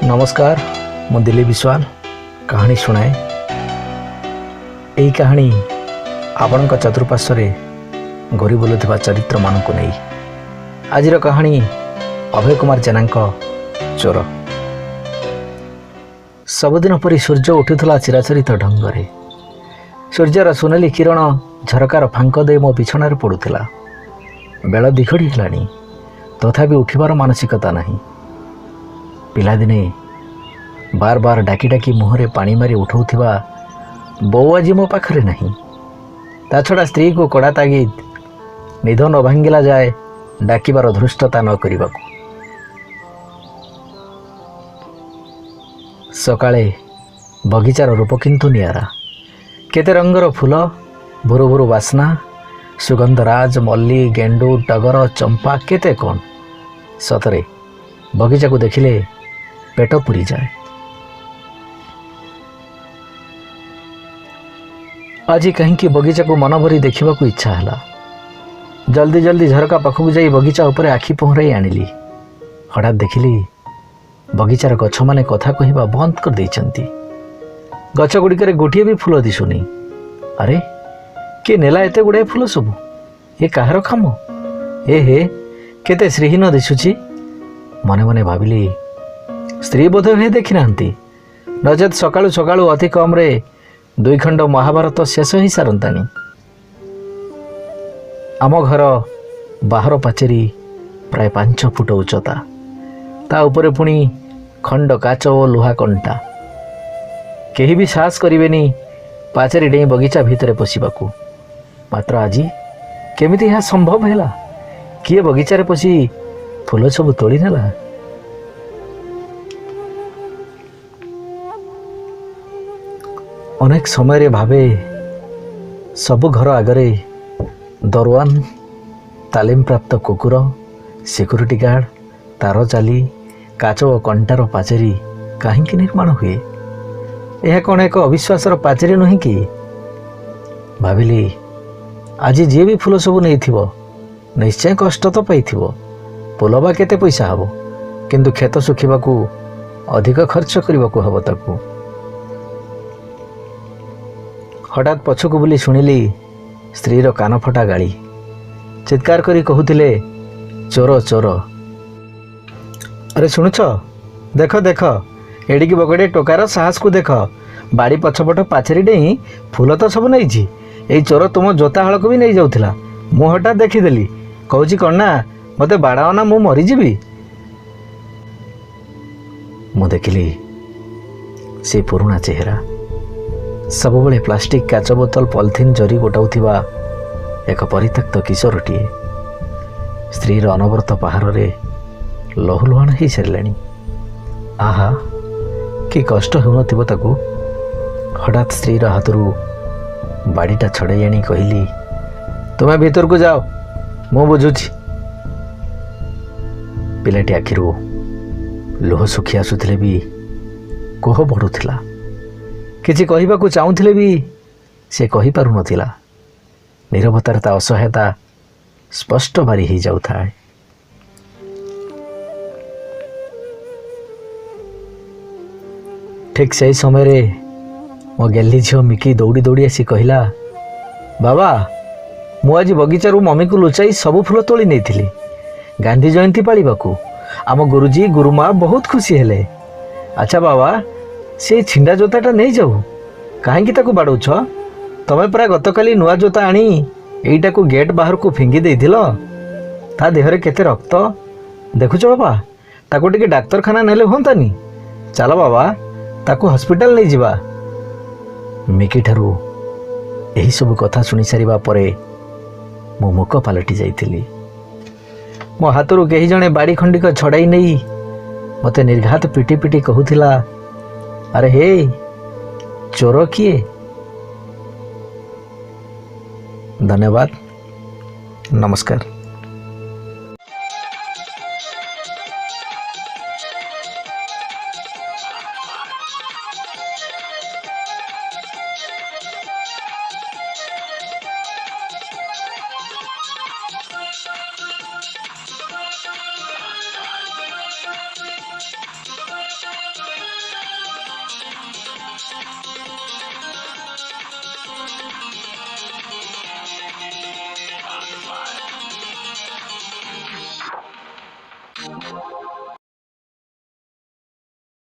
ନମସ୍କାର, ମୁଁ ଦିଲ୍ଲୀପ ବିଶ୍ୱାଳ କାହାଣୀ ଶୁଣାଏ। ଏହି କାହାଣୀ ଆପଣଙ୍କ ଚତୁଃପାର୍ଶ୍ୱରେ ଘୁରି ବୁଲୁଥିବା ଚରିତ୍ରମାନଙ୍କୁ ନେଇ। ଆଜିର କାହାଣୀ ଅଭୟ କୁମାର ଜେନାଙ୍କ ଚୋର। ସବୁଦିନ ପରି ସୂର୍ଯ୍ୟ ଉଠୁଥିଲା ଚିରାଚରିତ ଢଙ୍ଗରେ। ସୂର୍ଯ୍ୟର ସୁନେଲି କିରଣ ଝରକାର ଫାଙ୍କ ଦେଇ ମୋ ବିଛଣାରେ ପଡ଼ୁଥିଲା। ବେଳ ଦିଘଡ଼ି ହେଲାଣି, ତଥାପି ଉଠିବାର ମାନସିକତା ନାହିଁ। ପିଲାଦିନେ ବାର ବାର ଡାକି ଡାକି ମୁହଁରେ ପାଣି ମାରି ଉଠାଉଥିବା ବୋଉ ଆଜି ମୋ ପାଖରେ ନାହିଁ। ତା ଛଡ଼ା ସ୍ତ୍ରୀକୁ କଡ଼ା ତାଗିଦ, ନିଦ ନ ଭାଙ୍ଗିଲା ଯାଏ ଡାକିବାର ଧୃଷ୍ଟତା ନ କରିବାକୁ। ସକାଳେ ବଗିଚାର ରୂପ କିନ୍ତୁ ନିଆରା। କେତେ ରଙ୍ଗର ଫୁଲ, ଭୁରୁ ଭୁରୁ ବାସ୍ନା, ସୁଗନ୍ଧରାଜ, ମଲ୍ଲି, ଗେଣ୍ଡୁ, ଟଗର, ଚମ୍ପା, କେତେ କ'ଣ। ସତରେ ବଗିଚାକୁ ଦେଖିଲେ ପେଟ ପୁରିଯାଏ। ଆଜି କାହିଁକି ବଗିଚାକୁ ମନ ଭରି ଦେଖିବାକୁ ଇଚ୍ଛା ହେଲା। ଜଲ୍ଦି ଜଲ୍ଦି ଝରକା ପାଖକୁ ଯାଇ ବଗିଚା ଉପରେ ଆଖି ପହଁରାଇ ଆଣିଲି। ହଠାତ୍ ଦେଖିଲି ବଗିଚାର ଗଛମାନେ କଥା କହିବା ବନ୍ଦ କରିଦେଇଛନ୍ତି। ଗଛ ଗୁଡ଼ିକରେ ଗୋଟିଏ ବି ଫୁଲ ଦିଶୁନି। ଆରେ, କିଏ ନେଲା ଏତେ ଗୁଡ଼ାଏ ଫୁଲ ସବୁ? ଏ କାହାର କାମ? ଏ ହେ, କେତେ ଶ୍ରୀହୀନ ଦିଶୁଛି। ମନେ ମନେ ଭାବିଲି, ସ୍ତ୍ରୀ ବୋଧ ହୁଏ ଦେଖିନାହାନ୍ତି, ନଚେତ୍ ସକାଳୁ ସକାଳୁ ଅତି କମ୍ରେ ଦୁଇ ଖଣ୍ଡ ମହାଭାରତ ଶେଷ ହୋଇସାରନ୍ତାଣି। ଆମ ଘର ବାହାର ପାଚେରୀ ପ୍ରାୟ 5 ଫୁଟ ଉଚ୍ଚତା, ତା ଉପରେ ପୁଣି ଖଣ୍ଡ କାଚ ଓ ଲୁହା କଣ୍ଟା। କେହି ବି ସାହସ କରିବେନି ପାଚେରୀ ଡେଇଁ ବଗିଚା ଭିତରେ ପଶିବାକୁ। ମାତ୍ର ଆଜି କେମିତି ଏହା ସମ୍ଭବ ହେଲା? କିଏ ବଗିଚାରେ ପଶି ଫୁଲ ସବୁ ତୋଳି ନେଲା? ଅନେକ ସମୟରେ ଭାବେ, ସବୁ ଘର ଆଗରେ ଦରୱାନ, ତାଲିମପ୍ରାପ୍ତ କୁକୁର, ସିକ୍ୟୁରିଟି ଗାର୍ଡ଼, ତାର ଜାଲି, କାଚ ଓ କଣ୍ଟାର ପାଚେରୀ କାହିଁକି ନିର୍ମାଣ ହୁଏ? ଏହା କ'ଣ ଏକ ଅବିଶ୍ୱାସର ପାଚେରୀ ନୁହେଁ କି? ଭାବିଲି, ଆଜି ଯିଏ ବି ଫୁଲ ସବୁ ନେଇଥିବ ନିଶ୍ଚୟ କଷ୍ଟ ତ ପାଇଥିବ। ଫୁଲ ବା କେତେ ପଇସା ହେବ, କିନ୍ତୁ କ୍ଷେତ ଶୁଖିବାକୁ ଅଧିକ ଖର୍ଚ୍ଚ କରିବାକୁ ହେବ ତାକୁ। ହଠାତ୍ ପଛକୁ ବୁଲି ଶୁଣିଲି ସ୍ତ୍ରୀର କାନଫଟା ଗାଳି। ଚିତ୍କାର କରି କହୁଥିଲେ, ଚୋର ଚୋର। ଆରେ ଶୁଣୁଛ, ଦେଖ ଦେଖ, ଏଡ଼ିକି ବଗଡ଼େ ଟୋକାର ସାହସକୁ ଦେଖ। ବାଡ଼ି ପଛପଟ ପାଚେରୀ ଡେଇଁ ଫୁଲ ତ ସବୁ ନେଇଛି। ଏଇ ଚୋର ତୁମ ଜୋତା ହଳକୁ ବି ନେଇଯାଉଥିଲା, ମୁଁ ହଠାତ୍ ଦେଖିଦେଲି। କହୁଛି କ'ଣ ନା, ମୋତେ ବାଡ଼ାଅ ନା, ମୁଁ ମରିଯିବି। ମୁଁ ଦେଖିଲି ସେ ପୁରୁଣା ଚେହେରା, ସବୁବେଳେ ପ୍ଲାଷ୍ଟିକ୍, କାଚ ବୋତଲ, ପଲିଥିନ୍ ଜରି ଗୋଟାଉଥିବା ଏକ ପରିତ୍ୟକ୍ତ କିଶୋରଟିଏ। ସ୍ତ୍ରୀର ଅନବରତ ପାହାରରେ ଲହୁଲୁହାଣ ହେଇସାରିଲାଣି। ଆହା, କି କଷ୍ଟ ହେଉନଥିବ ତାକୁ। ହଠାତ୍ ସ୍ତ୍ରୀର ହାତରୁ ବାଡ଼ିଟା ଛଡ଼େଇ ଆଣି କହିଲି, ତୁମେ ଭିତରକୁ ଯାଅ, ମୁଁ ବୁଝୁଛି। ପିଲାଟି ଆଖିରୁ ଲୁହ ଶୁଖି ଆସୁଥିଲେ ବି କୋହ ବଢ଼ୁଥିଲା। କିଛି କହିବାକୁ ଚାହୁଁଥିଲେ ବି ସେ କହିପାରୁନଥିଲା। ନୀରବତାରେ ତା ଅସହାୟତା ସ୍ପଷ୍ଟ ବାରି ହେଇଯାଉଥାଏ। ଠିକ୍ ସେହି ସମୟରେ ମୋ ଗେହ୍ଲି ଝିଅ ମିକି ଦୌଡ଼ି ଦୌଡ଼ି ଆସି କହିଲା, ବାବା, ମୁଁ ଆଜି ବଗିଚାରୁ ମମିକୁ ଲୁଚାଇ ସବୁ ଫୁଲ ତୋଳି ନେଇଥିଲି ଗାନ୍ଧୀ ଜୟନ୍ତୀ ପାଳିବାକୁ। ଆମ ଗୁରୁଜୀ ଗୁରୁମା ବହୁତ ଖୁସି ହେଲେ। ଆଚ୍ଛା ବାବା, ସେ ଛିଣ୍ଡା ଜୋତାଟା ନେଇଯାଉ, କାହିଁକି ତାକୁ ବାଡ଼ଉଛ? ତମେ ପରା ଗତକାଲି ନୂଆ ଜୋତା ଆଣି ଏଇଟାକୁ ଗେଟ୍ ବାହାରକୁ ଫିଙ୍ଗି ଦେଇଥିଲ। ତା ଦେହରେ କେତେ ରକ୍ତ ଦେଖୁଛ ବାବା, ତାକୁ ଟିକେ ଡାକ୍ତରଖାନା ନେଲେ ହୁଅନ୍ତାନି? ଚାଲ ବାବା, ତାକୁ ହସ୍ପିଟାଲ ନେଇଯିବା। ମିକିଠାରୁ ଏହିସବୁ କଥା ଶୁଣି ସାରିବା ପରେ ମୁଁ ମୂକ ପାଲଟି ଯାଇଥିଲି। ମୋ ହାତରୁ କେହି ଜଣେ ବାଡ଼ି ଖଣ୍ଡିକ ଛଡ଼ାଇ ନେଇ ମୋତେ ନିର୍ଘାତ ପିଟି ପିଟି କହୁଥିଲା, ଆରେ ହେ, ଚୋର କିଏ? ଧନ୍ୟବାଦ, ନମସ୍କାର।